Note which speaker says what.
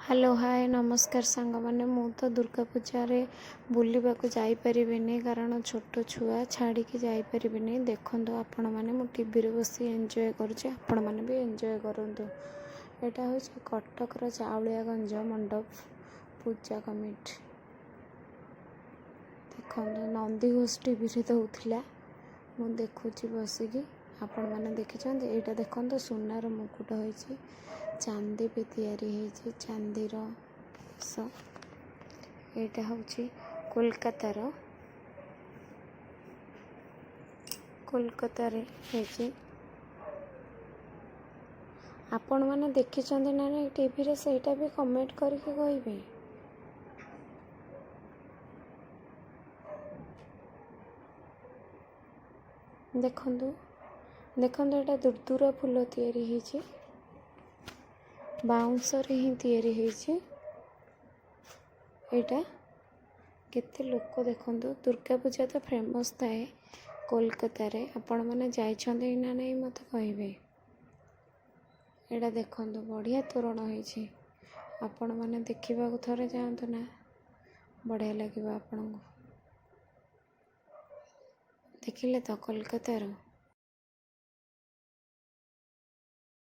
Speaker 1: Hello, ହାଏ, ନମସ୍କାର ସାଙ୍ଗମାନେ। ମୁଁ ତ ଦୁର୍ଗା ପୂଜାରେ ବୁଲିବାକୁ ଯାଇପାରିବିନି, କାରଣ ଛୋଟ ଛୁଆ ଛାଡ଼ିକି ଯାଇପାରିବିନି। ଦେଖନ୍ତୁ ଆପଣମାନେ, ମୁଁ ଟିଭିରେ ବସି ଏନ୍ଜୟ କରୁଛି, ଆପଣମାନେ ବି ଏନ୍ଜୟ କରନ୍ତୁ। ଏଇଟା ହେଉଛି କଟକର ଚାଉଳିଆଗଞ୍ଜ ମଣ୍ଡପ ପୂଜା କମିଟି। ଦେଖନ୍ତୁ, ନନ୍ଦିଘୋଷ ଟିଭିରେ ଦେଉଥିଲା, ମୁଁ ଦେଖୁଛି ବସିକି। ଆପଣମାନେ ଦେଖିଛନ୍ତି? ଏଇଟା ଦେଖନ୍ତୁ, ସୁନାର ମୁକୁଟ ହେଇଛି, ଚାନ୍ଦି ବି ତିଆରି ହେଇଛି, ଚାନ୍ଦିର। ଏଇଟା ହେଉଛି କୋଲକାତାର, କୋଲକାତାରେ ହେଇଛି। ଆପଣମାନେ ଦେଖିଛନ୍ତି ନା ନାଇଁ ଟିଭିରେ, ସେଇଟା ବି କମେଣ୍ଟ କରିକି କହିବେ। ଦେଖନ୍ତୁ, ଦେଖନ୍ତୁ, ଏଇଟା ଦୁର୍ଦୁରା ଫୁଲ ତିଆରି ହେଇଛି, ବାଉଁଶରେ ହିଁ ତିଆରି ହେଇଛି ଏଇଟା। କେତେ ଲୋକ ଦେଖନ୍ତୁ। ଦୁର୍ଗା ପୂଜା ତ ଫେମସ୍ ଥାଏ କୋଲକାତାରେ। ଆପଣମାନେ ଯାଇଛନ୍ତି ନା ନାହିଁ, ମୋତେ କହିବେ। ଏଇଟା ଦେଖନ୍ତୁ, ବଢ଼ିଆ ତୋରଣ ହେଇଛି। ଆପଣମାନେ ଦେଖିବାକୁ ଥରେ ଯାଆନ୍ତୁ ନା, ବଢ଼ିଆ ଲାଗିବ ଆପଣଙ୍କୁ। ଦେଖିଲେ ତ କୋଲକାତାର।